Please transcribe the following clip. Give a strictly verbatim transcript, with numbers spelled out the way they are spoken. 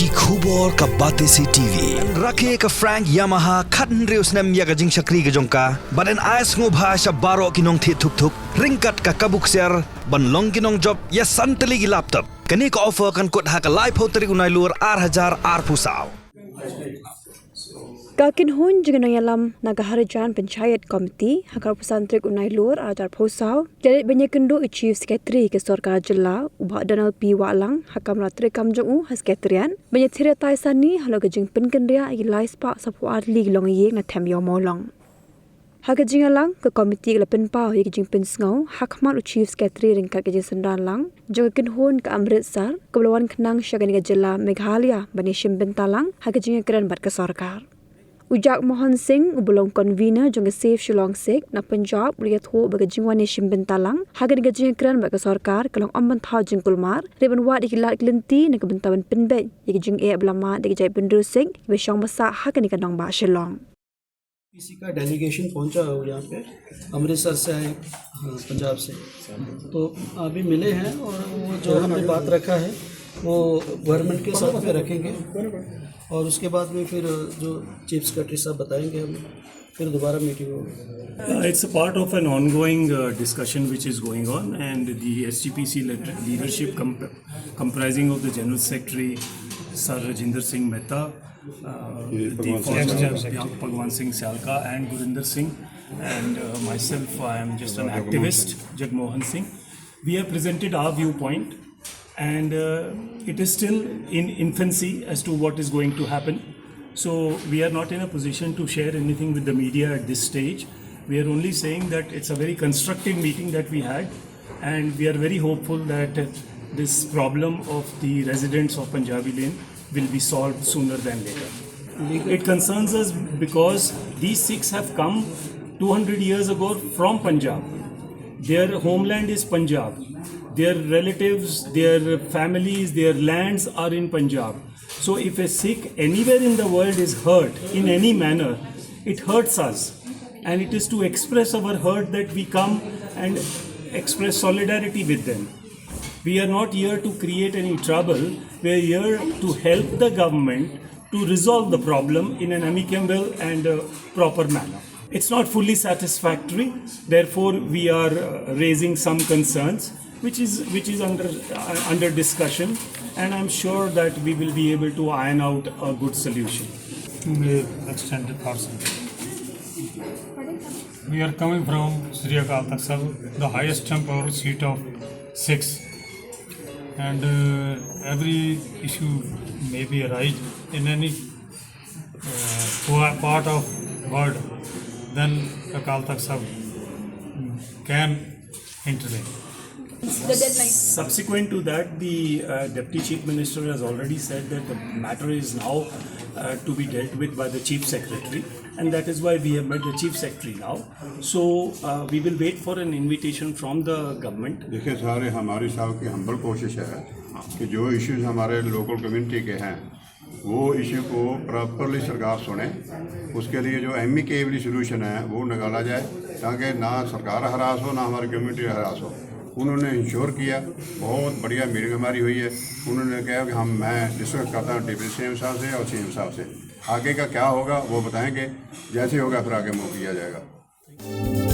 Ki khubor ka Batesi T V. Rakhe ka Frank Yamaha khathynriew snem ïa ka jingshakri ka jong ka, bad yn ai sngewbha sha baroh ki nongthied thuk thuk ryngkat ka kabu ksiar ban long ki nongjop ïa san tylli ki laptop. Kane ka offer kan kut ha ka laiphew tarik u Nailur ar hajar arphew saw. Ka kynhun jingïalam na ka Harijan Panchayat Committee ha ka arphew san tarik u Nailur ar hajar arphew saw, ka leit ban ïakynduh u Chief Secretary ka Sorkar Jylla u Bah Donald P Wahlang ha kamra treikam jong u ha Secretariat ban ïathir ïatai sani halor ka jingpynkynriah ïa ki lai spah saphew ar tylli ki longïing na Them Ïew Mawlong. Ha ka jingïalang, ka komiti ka la pynpaw ïa ka jingpynsngew ha khmat u Chief Secretary ryngkat ka jingsynran lang jong ka kynhun ka Amritsar kaba la wan khnang sha kane ka jylla Meghalaya ban ïashim bynta lang ha ka jingïakren bad ka sorkar. U Jagmohan Singh uba long convener jong ka Save Shillong SICK na Punjab u la ïathuh ba ka jingwan ïashim bynta lang ha kane ka jingïakren bad ka sorkar ka long ym ban thaw jingkulmar, hynrei ban wad ïa ki lad ki lynti na ka bynta ban pynbeit ïa ka jingeh ba la mad da ki jaitbynriew Sikh kiba shong ba sah ha kane ka nongbah Shillong. किसी का डेलीगेशन पहुंचा है यहाँ पे, अमृतसर से आए, हाँ, पंजाब से। तो अभी मिले हैं और वो जो हमने बात रखा है वो गवर्नमेंट के साथ में रखेंगे और उसके बाद में फिर जो चीफ सेक्रेटरी साहब बताएंगे हमें, फिर दोबारा मीटिंग होगी। Uh, it's a part of an ongoing uh, discussion which is going on, and the S G P C led- leadership, comp- comprising of the General Secretary, Sir Rajinder Singh Mehta, uh, the former Bhagwan Singh Syalka, and Gurinder Singh, and uh, myself, I am just an activist, Jagmohan Singh. We have presented our viewpoint, and uh, it is still in infancy as to what is going to happen. So we are not in a position to share anything with the media at this stage. We are only saying that it's a very constructive meeting that we had, and we are very hopeful that uh, this problem of the residents of Punjabi Lane will be solved sooner than later. It concerns us because these Sikhs have come two hundred years ago from Punjab. Their homeland is Punjab. Their relatives, their families, their lands are in Punjab. So if a Sikh anywhere in the world is hurt in any manner, it hurts us. And it is to express our hurt that we come and express solidarity with them. We are not here to create any trouble. We are here to help the government to resolve the problem in an amicable and uh, proper manner. It's not fully satisfactory, therefore, we are uh, raising some concerns which is which is under uh, under discussion, and I'm sure that we will be able to iron out a good solution. May extended person. We are coming from Sri Akal Takht Sahib, the highest temple seat of Sikhs, and uh, every issue may be arise in any uh, part of world, then Akal Takht Sahib can intervene. The deadline. Subsequent to that, the uh, Deputy Chief Minister has already said that the matter is now uh, to be dealt with by the Chief Secretary, and that is why we have met the Chief Secretary now. So uh, we will wait for an invitation from the government. देखिए सारे, हमारी साहब की हम्बल कोशिश है कि जो इश्यूज हमारे लोकल कम्युनिटी के हैं, वो इशू को प्रॉपरली सरकार सुने, उसके लिए जो एमिकेबली सोल्यूशन है वो निकाला जाए, ताकि ना सरकार हरास हो, ना हमारी कम्युनिटी हरास हो। उन्होंने इंश्योर किया, बहुत बढ़िया मीटिंग हमारी हुई है। उन्होंने कहा कि हम, मैं डिस्कस करता हूँ डिप्टी सीएम साहब से और सीएम साहब से, आगे का क्या होगा वो बताएंगे, जैसे होगा फिर आगे मूव किया जाएगा।